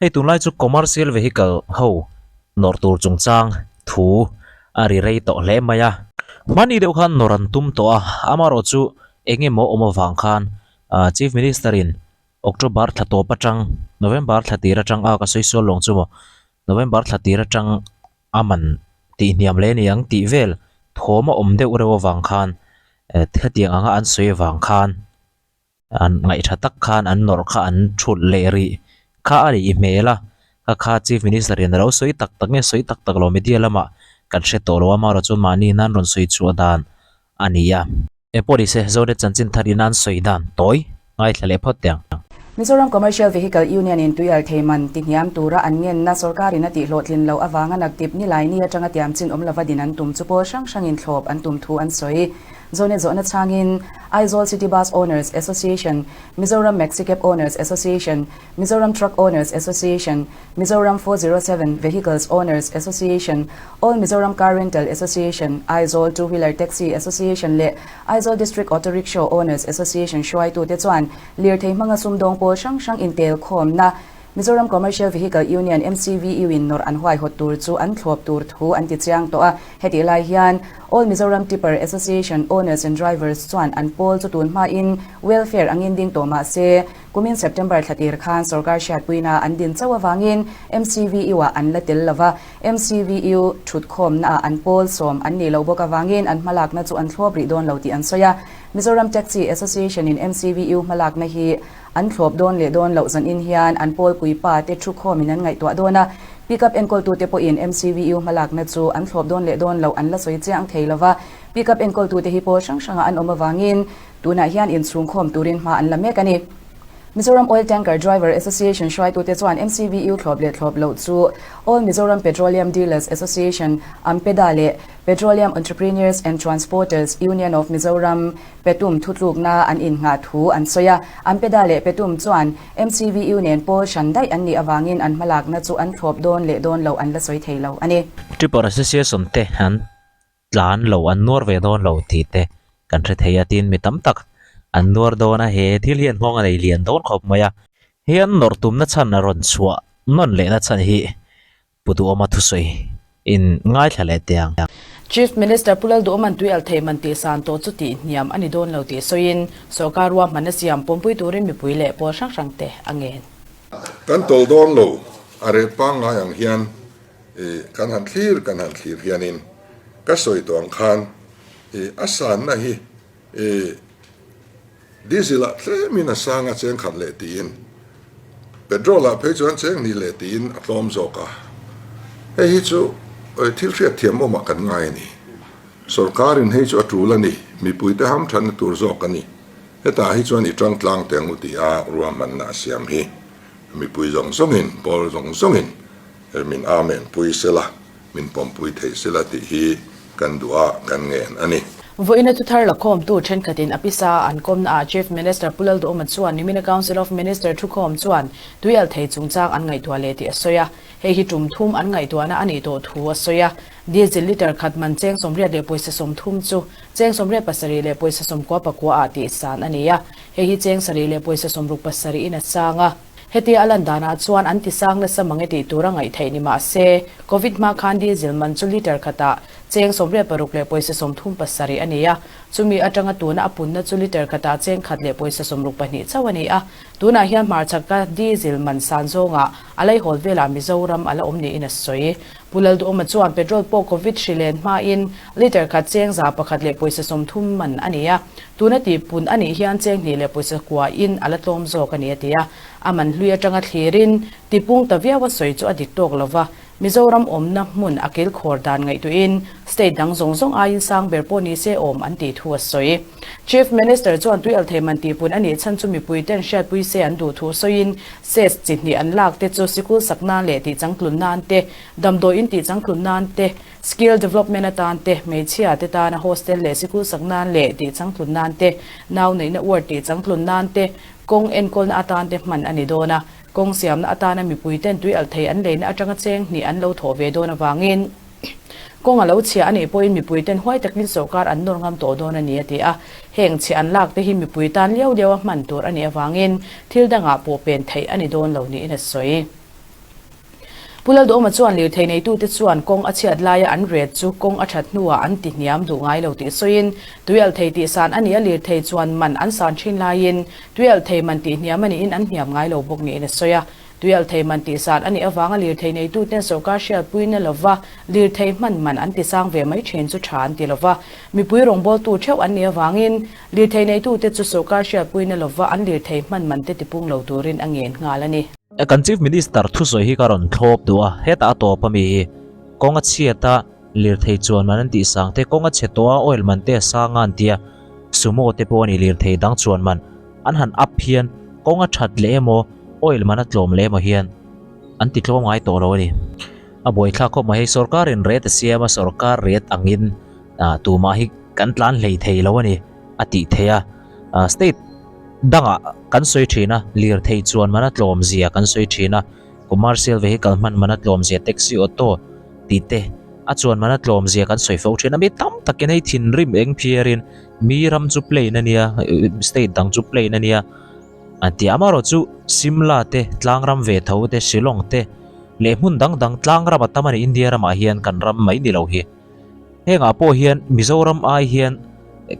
Hei tunlai chu commercial vehicle ho nawrh tur chungchang thu a ri rei tawh hle mai a. Hmani deuh khan nawrh an tum tawh a, amaherawh chu eng emaw awm avang khan Chief Minister in October thla tawp atang November thla tir atang a ka sawi sual lawng chu maw November thla tir atang a man tih hniam leh aniang tih vel thawm a awm deuh reuh avang khan hetiang anga an sawi avang khan an ngaihṭha tak khan an nawrh kha an thut leh rih kha a nih hmel a, kha kha Chief Minister in a lo sawi tak tak nge sawi tak tak lo media lamah kan hre tawh lo a, amaherawh chu mahni in an rawn sawi chhuah dan a ni a. Engpawh ni se, Zonet chanchin thar in an sawi dan tawi ngaithla leh phawt teh ang. Mizoram Commercial Vehicle Union in tuial thei man ti hniam tura an ngenna sorkarin a tih hlawhtlin loh avanga naktip Nilaini atanga tiam chin awm lova din an tum chu pawl hrang hrangin thlawp an tum thu an sawi. Zawhna zawhna chhangin Aizawl City Bus Owners Association, Mizoram Maxi Cab Owners Association, Mizoram Truck Owners Association, Mizoram 407 Vehicles Owners Association, All Mizoram Car Rental Association, Aizawl Two Wheeler Taxi Association leh Aizawl District Auto Rickshaw Owners Association hruaitute chuan lirthei hmanga sumdawng pawl hrang hrang intelkhawmna Mizoram Commercial Vehicle Union, MCVU, in nawrh an huaihawt tur chu an thlawp tur thu an ti chiang tawh a. Hetih lai hian All Mizoram Tipper Association Owners and Drivers chuan an pawl chu tun hmain welfare angin ding tawh mah se, kumin September thla tir khan sorkar hriatpuina an din chauh avangin MCVU-ah an la tel lo va, MCVU thutkhawmnaah an pawl sawm an nih loh bawk avangin an hmalakna chu an thlawp rih dawn lo tih an sawi a. Mizoram Taxi Association-in MCVU hmalakna hi An thlawp dawn leh dawn loh zanin hian an pawlpui pa te thu khawmin an ngaihtuah dawn a, pickup enkawltute pawhin MCVU hmalakna chu an thlawp dawn leh dawn loh an la sawi chiang thei lo va, pickup enkawltute hi pawl hrang hrangah an awm avangin tunah hian inchhungkhawm turin hma an la mek a ni. Mizoram Oil Tanker Driver Association hruaitute chuan MCVU thlawp leh thlawp loh chu All Mizoram Petroleum Dealers Association, AMPEDA, leh Petroleum Entrepreneurs and Transporters Union of Mizoram, Petum thutlukna an innghah thu an sawi a, Ampeda leh Petum chuan MCVU nen pawl hran daih an nih avangin an hmalakna chu an thlawp dawn leh dawn loh an la sawi thei lo a ni. Tipper Association te an tlan lo, an nuar ve dawn lo tih te kan hre thei a, tin mi tam tak an nuar dawn a, he thil hian nghawng a nei lian dawn khawp mai a, hei an nawrh tumna chhan a rawn chhuah nawn lehna chhan hi Pu Duhawma thusawi in ngaithla leh teh ang. Chief Minister Pu Lalduhawma'n tui al thei man tih san tawh chu tih hniam a ni dawn lo tih sawiin sawrkar ruahmanna siam pawmpui turin mipui leh pawl hrang hrang te a ngen. Kan tawl dawn lo, a rel pangngai ang hian kan han thlir kan han thlir hianin ka sawi tawh ang khan a sanna hi Diesel ah tlemin a sang a cheng khat leh tiin, petrol ah phei chuan cheng hnih leh tiin a tlawm zawk a. Hei hi chu thil hriatthiam awmah kan ngai a ni. Sorkarin hei chu a tul a ni, mipuite hamthatna tur zawk a ni. Hetah hi chuan i tang tlang teh ang u tih a ruahmanna a siam hi mipui zawng zawngin, pawl zawng zawngin min amen pui sela. Min pawmpui thei sela tih hi kan duh a, kan ngen a ni. Vawiina thuthar lakhawmtu thenkhatin a pisa an kawmnaah Chief Minister Pu Lalduhawma chuan Nimina Council of Minister thukhawm chuan tuial thei chungchang an ngaihtuah leh tih a sawi a. Hei hi tum thum an ngaihtuahna a nih tawh thu a sawi a. Diesel litre khat man cheng 80 leh pawisa 30 chu cheng 87 leh pawisa 90 pakua ah tih san a ni a. Hei hi cheng 7 leh pawisa 60 pasarih in a sang a. Hetia a lan danah chuan an tisang nasa mang e tih tur a ngaih theih ni mah se, Covid hma khan diesel man chu litre khatah cheng 86 leh pawisa 37 a ni a, chumi atanga tuna a punna chu litre khatah cheng khat leh pawisa 62 chauh a ni a. Tunah hian hmarchhaka diesel man san zawngah a laihawl velah Mizoram a la awm niin a sawi. Pu Lalduhawma chuan petrol pawh Covid hri len hmain litre khat cheng 101 leh pawisa 30 man a ni a, Tuna tih pun a nih hian cheng hnih leh pawisa kua in a la tlawm zawk a ni a ti a. A man hlui atanga thlirin tipung ta viau a sawi chu a dik tawk lo va, Mizoram awmna hmun a kilkhawr dan ngaihtuahin state dang zawng zawng aiin sang ber pawh ni se awm an tih thu a sawi. Chief Minister chuan tui althei man tihpun a nih chhan chu mipui ten hriatpui se an duh thu sawiin ses chi hnih an lak te chu sikul sak nan leh tihchangtlun nan te, damdawiin tihchangtlun nan te, Skill development atan te, hmeichhia te tana hostel leh sikul sak nan leh tih changtlun nan te, nau neihna ward tih changtlun nan te, kawng enkawlna atan te hman a ni dawn a. Kawng siamna atana mipui ten tui alh thei an leina atanga cheng hnih an lo thawh ve dawn avangin kawng a lo chhia a nih pawhin mipui ten huai takin sawrkar an nawr ngam tawh dawn a ni a ti a. Heng chhia an lak te hi mipui tan liau liau a hman tur a nih avangin thil dangah pawh pen theih a ni dawn lo niin a sawi. Pu Lalduhawma chuan lirthei neitute chuan kawng a chhiat laia an ret chu kawng a that hnuah an ti hniam duh ngai lo tih sawiin, tuialhthei tihsan a nih a lirthei chuan man an san thin laiin tuialhthei man tihhniam a niin an hniam ngai lo bawk niin a sawi a. Tuialhthei man tihsan a nih avanga lirthei neituten sorkar hriatpuina lova lirthei hman man an tisang ve mai thin chu tha an ti lova, mipui rawngbawltu theuh an nih avangin lirthei neitute chu sorkar hriatpuina lova an lirthei hman man te tipung lo turin a ngen nghal a ni. Kan Chief Minister thusawi hi ka rawn thlawp duh a, hetah a tawp a mi hi kawng a chhiat a, lirthei chuan man an tih sang te, kawng a chhe tawh a, oil man te a sang a an ti a, sumo te pawh a ni lirthei dang chuan man an han up hian kawng a that leh emaw oil man a tlawm leh emaw hian an ti tlawm ngai tawh lo a ni. A buaithlak khawp mai hei sorkar in ret a siam a sorkar ret angin ah tumah hi kan tlan hlei thei lo a ni a tih theih a ah state dangah kan sawi thin a lirthei chuan man a tlawm zia kan sawi thin a commercial vehicle hman man a tlawm zia taxi auto tih te a chuan man a tlawm zia kan sawi fo thin a mi tam takin hei thinrim eng phiarin Mi ram chu plain a nia, state dang chu plain a nia an ti a. Amaherawhchu Simla te, tlangram ve tho te, Shillong te leh hmun dang dang tlangram a tam a ni India ramah hian kan ram mai ni lo hi. Hengah pawh hian Mizoram ai hian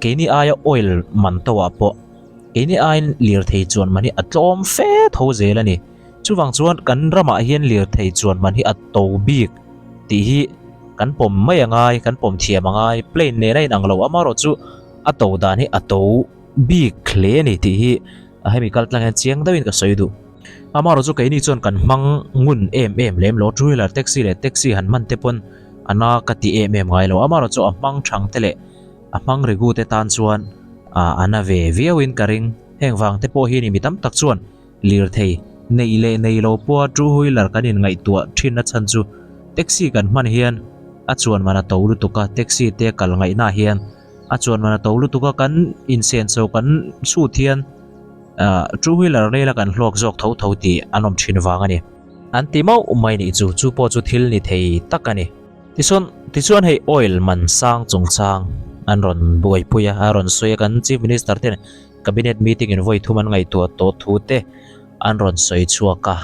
keini aia oil man to ah pawh keini aiin lirthei chuan man hi a tlawm fe tho zel a ni. Chuvang chuan kan ramah hian lirthei chuan man hi a to bik tih hi kan pawm mai a ngai, kan pawm thiam a ngai, plane nen a inang lo amaherawh chu a to dan hi a to bik hle a ni tih hi hemi kal tlang hian chiang deuhin ka sawi duh. Amaherawh chu keini chuan kan hmang ngun em em lem lo, two wheeler taxi leh taxi han hman te pawn a na ka ti em em ngai lo, amaherawh chu a hmang thang te leh a hmang rigu te tan chuan a na ve viauin ka ring, heng vang te pawh hi ni mi tam tak chuan Lirthei neih leh nei lo pawha two wheeler kan inngaihtuah thin a chhan chu taxi kan hman hian a chuan man a to lutuk a, taxi te kal ngaihna hian a chuan man a to lutuk a, kan insenso kan chhut hian ah two wheeler rel a kan hlawk zawk tho tho tih an awm thin vang a ni. An ti mauh mai nih chu, chu pawh chu thil ni thei tak a ni. Tichuan tichuan hei oil man sang chungchang an rawn buaipui a, a rawn sawi a kan Chief Minister ten Cabinet meeting in vawi thum an ngaihtuah tawh thu te an rawn sawi chhuak a,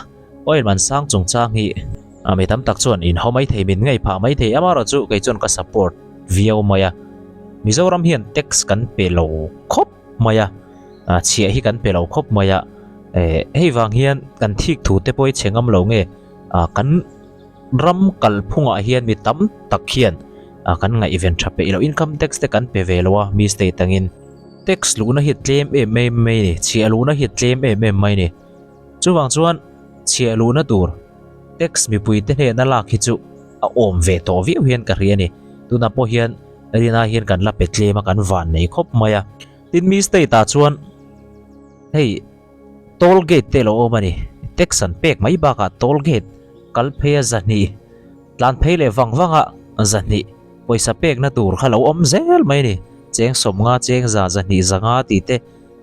oil man sang chungchang hi mi tam tak chuan in ho mai thei min ngei phah mai thei amaherawh chu kei chuan ka support viau mai a, Mizoram hian tax kan pe lo khawp mai a, chhiah hi kan pe lo khawp mai a, hei vang hian kan thik thu te pawh hi chhe ngam lo nge kan ram kalphungah hian mi tam tak hian kan ngaihven tha peih lo income tax te kan pe ve lo a mi state angin. Tax luhna hi a tlem em em mai a ni, chhiah luhna hi a tlem em em mai a ni. Chuvang chuan chhiah luhna tur tax mipuite hnena lak hi chu a awm ve tawh viau hian ka hria a ni. Tunah pawh hian rinai hian kan la pe tlem a, kan van nei khawp mai a. Tin mi state ah chuan hei toll gate te lo awm a ni, tax an pek mai bakah toll gate kal phei a zahnih tlan phei leh vang vang a zahnih pawisa pekna tur kha lo awm zel mai a ni. Cheng sawmnga cheng za zahnih zanga tih te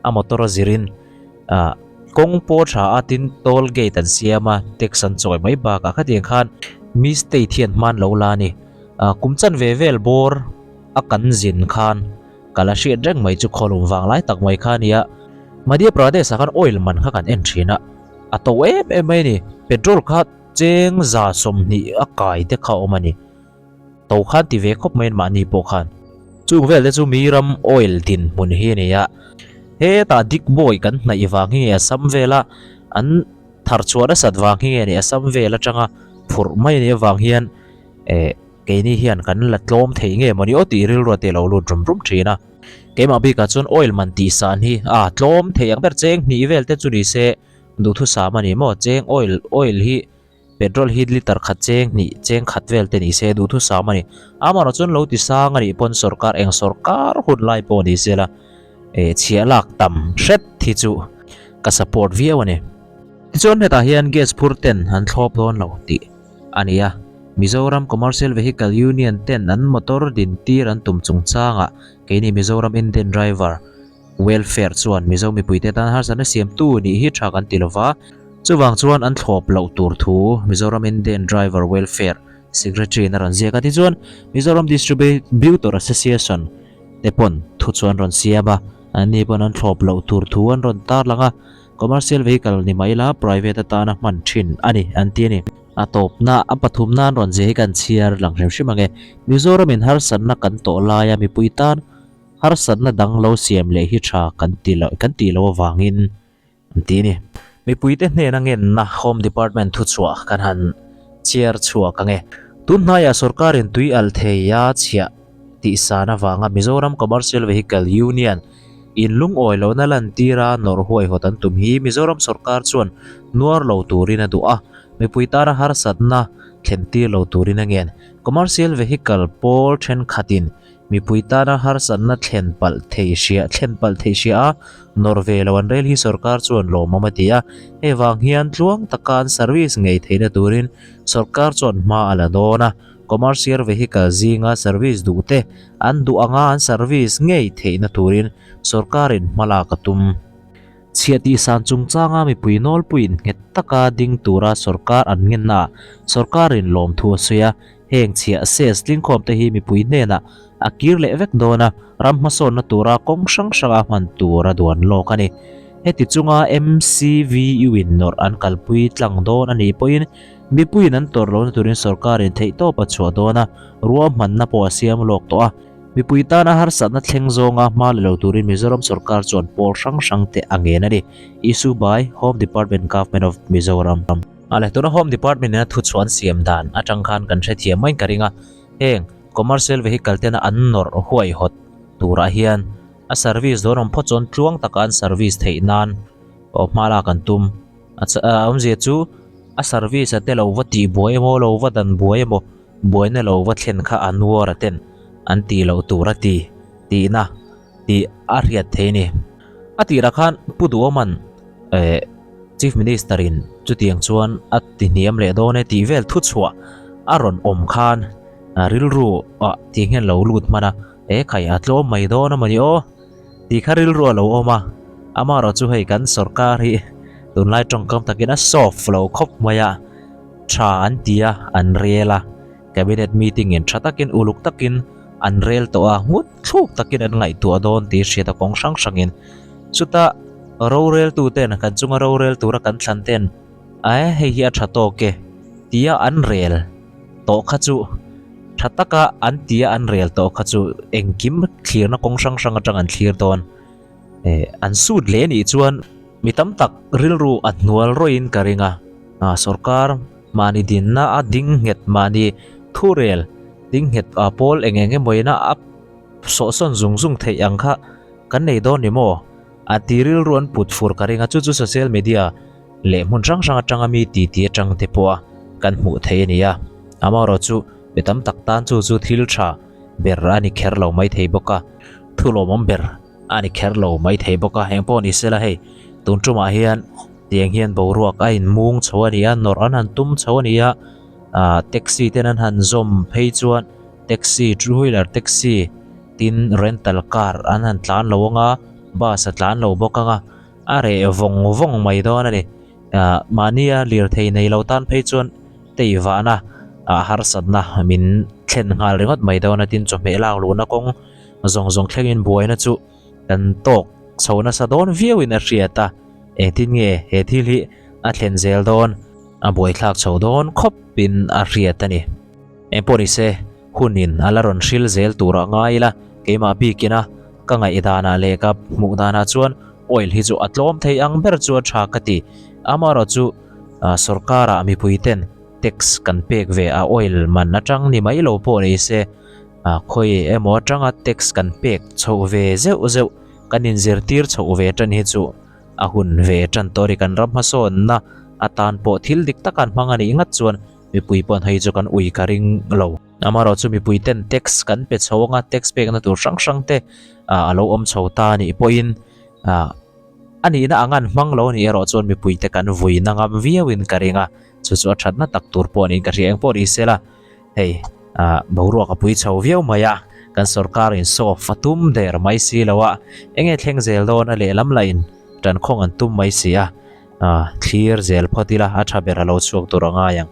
a motor a zirin ah kawng pawh tha a tin toll gate an siam a tax an chawi mai bakah khatiang khan mi state hian hman lo la a ni. Ah kum chan ve vel bawr a kan zin khan ka la hriat reng mai chu khawlum vang lai tak mai kha a ni a. Madhya Pradesh ah khan oil man kha kan en thin a a to em em mai a ni. Petrol kha cheng za 20 a kai te kha a awm a ni. To khan ti ve khawp mai an mahni pawh khan. Chung vel te chu mi ram oil din hmun hi a ni a. Hetah Digboi kan hnaih vang hi nge Assam vela an thar chhuah nasat vang hi nge ni Assam vel atanga phurh mai a nih avang hian eh keini hian kan la tlawm thei nge mawni aw tih rilru a te lo lut rum rum thin a. Keimah bikah chuan oil man tih san hi a tlawm thei ang ber cheng hnih vel te chu ni se duhthusam a ni maw cheng oil oil hi Petrol hi litre khat cheng hnih cheng khat vel te ni se duhthusam a ni. Amaherawh chuan lo ti sang a nih pawn sorkar eng sorkar hun lai pawh ni se la eh chhiah lak tam hret hi chu ka support viau a ni. Tichuan hetah hian gas phur ten an thlawp dawn lo tih a ni a. Mizoram Commercial Vehicle Union ten an motor din tir an tum chungchangah keini Mizoram Indian Driver Welfare chuan Mizo mipuite tan harsatna siamtu nih hi tha kan ti lova, chuvang chuan an thlawp loh tur thu Mizoram Indian Driver Welfare Secretary in a rawn ziak a. Tichuan Mizoram Distributor Association te pawn thu chu an rawn siam a, anni pawn an thlawp loh tur thu an rawn tarlang a, commercial vehicle ni mai la private atana hman thin a ni an ti a ni. A tawpna, a pathumna an rawn zia hi kan chhiar lang hrim hrim ang e. Mizoramin harsatna kan tawh laia mipui tan harsatna dang lo siam leh hi tha kan ti lo kan tih loh avangin an ti a ni. Mipuite hnena ngenna Home Department thuchhuah kan han chhiar chhuak ang e. Tun hnaiah sorkarin tui alh thei a chhiah tih san avanga Mizoram Commercial Vehicle Union in lungawi lohna lantira nawrh huaihawt an tum hi Mizoram sorkar chuan nuar lo turin a duh a, mipui tana harsatna thlen tir lo turin a ngen. Commercial Vehicle pawl thenkhatin mipui tana harsatna thlen palh thei hria thlen palh thei hria a, nawrh ve lo an rel hi sorkar chuan lawmawm a ti a, hei vang hian tluang taka an service ngei theihna turin sorkar chuan hma a la dawn a. Commercial vehicle zinga service duhte an duh anga an service ngei theihna turin sorkarin hma lak a tum. Chhiah tihsan chungchanga mipui nawlpuiin nghet taka ding tura sorkar an ngennaah sorkarin lawmthu a sawi a, heng chhiah cess tlingkhawmte hi mipui hnenah a kir leh vek dawn a, ram hmasawnna tura kawng hrang hranga hman tur a duan lawk a ni. Heti chunga MCVU-in nawrh an kalpui tlang dawn a nih pawhin Mipuiin an tawrh lohna turin sorkarin theihtawp a chhuah dawn a, ruahmanna pawh a siam lawk tawh a. Mipui tana harsatna thleng zawnga hma la lo turin Mizoram sorkar chuan pawl hrang hrang te a ngen a ni. Issue by, Home Department Government of Mizoram. A leh tuna Home Department ina thuchhuah an siam dan atang khan kan hrethiam maiin ka ring a, heng commercial vehicle tena an nawrh huaihawt turah hian a service dawn awm phawt chuan tluang taka an service theih nan aw hma lak an tum. A awmzia chu a service a te lo va tih buai emaw lo va dan buai emaw buaina lo va thlen kha a nuar a ten an tih loh tur a ti tihna tih a hriat thei a ni. A tirah khan Pu Duhawman eh Chief Minister in chutiang chuan a ti hniam leh dawn e tih vel thuchhuah a rawn awm khan rilru ah tih hian lo lut hman a, e khai a tlawm mai dawn a mawni aw. Tih kha rilru a lo awm a, amaherawh chu hei kan sorkar hi tunlai tawngkam takin a soft lo khawp mai a, tha an ti a, an rel a, cabinet meeting in tha takin uluk takin an rel tawh a, ngut thluk takin an ngaihtuah dawn tih hriat a kawng hrang hrangin chuta roreltu ten kan chunga rorel tura kan thlan ten ae hei hi a tha tawk e tia an rel. tawh kha chu tha taka an tia an rel tawh kha chu engkim thlirna kawng hrang hrang atang an thlir dawn eh an sut leh anih chuan mi tam tak rilru a hnual rawih in ka ring a ah sorkar mahni dinna a ding nghet mahni thurel ding nghet ah pawl eng eng emaw ina a sawhsawn zung zung theih ang kha kan nei dawn ni maw a ti rilru an put fur ka ring a chu chu social media leh hmun hrang hrang atanga mi titi atang te pawha kan hmuh theih a ni a, amaherawh chu mi tam tak tan chu chu thil tha ber a ni kher lo mai thei bawk a, thu lawmawm ber a ni kher lo mai thei bawk a, eng pawh ni sela hei tun tumah hian tiang hian boruak a inmung chho a ni a, nawrh an han tum chho a ni a, ah taxi ten an han zawm phei chuan taxi two wheeler taxi tin rental car an han tlan lo ang a, bus a tlan lo bawk ang a. A reh vawng vawng mai dawn a ni. Ah mahnia lirthei nei lo tan phei chuan tei vahna ah harsatna min thlen nghal ringawt mai dawn a tin chawhmeh lak luhna kawng zawng zawng thlengin buaina chu kan tawk chho nasa dawn viauin a hriat a, engtin nge he thil hi a thlen zel dawn a buaithlak chho dawn khawpin a hriat a ni. Engpawh ni se, hunin a la rawn hril zel turah ngai ila, keimah bikin a ka ngaihdanah leh ka hmuh danah chuan oil hi chu a tlawm thei ang ber chu a tha ka ti. Amaherawh chu sorkarah mipui ten tax kan pek ve a oil man atang ni mai lo pawh ni se, khawi emaw atanga tax kan pek chhoh ve zeuh zeuh kan inzirtir chhoh ve tan hi chu a hun ve tan tawh a ni. Kan ram hmasawnna atan pawh thil dik taka an hmang a nih ngat chuan Mipui paw'n hei chu kan ui ka ring lo. Amaherawh chu mipui ten tax kan pe chho anga tax pekna tur hrang hrang te a lo awm chho ta anih pawhin a nihna ang an hmang lo anih erawh chuan mipui te kan vui na ngam viauin ka ring a, chu chu a thatna tak tur pawh niin ka hria. Engpawh ni sela hei boruak a pui chho viau mai a, kan sorkar in soft a tum der mai si lo a, enge thleng zel dawn a lehlam lah in tankhawng an tum mai si a. Thlir zel phawt ila a tha ber a lo chhuak tur a ngai ang.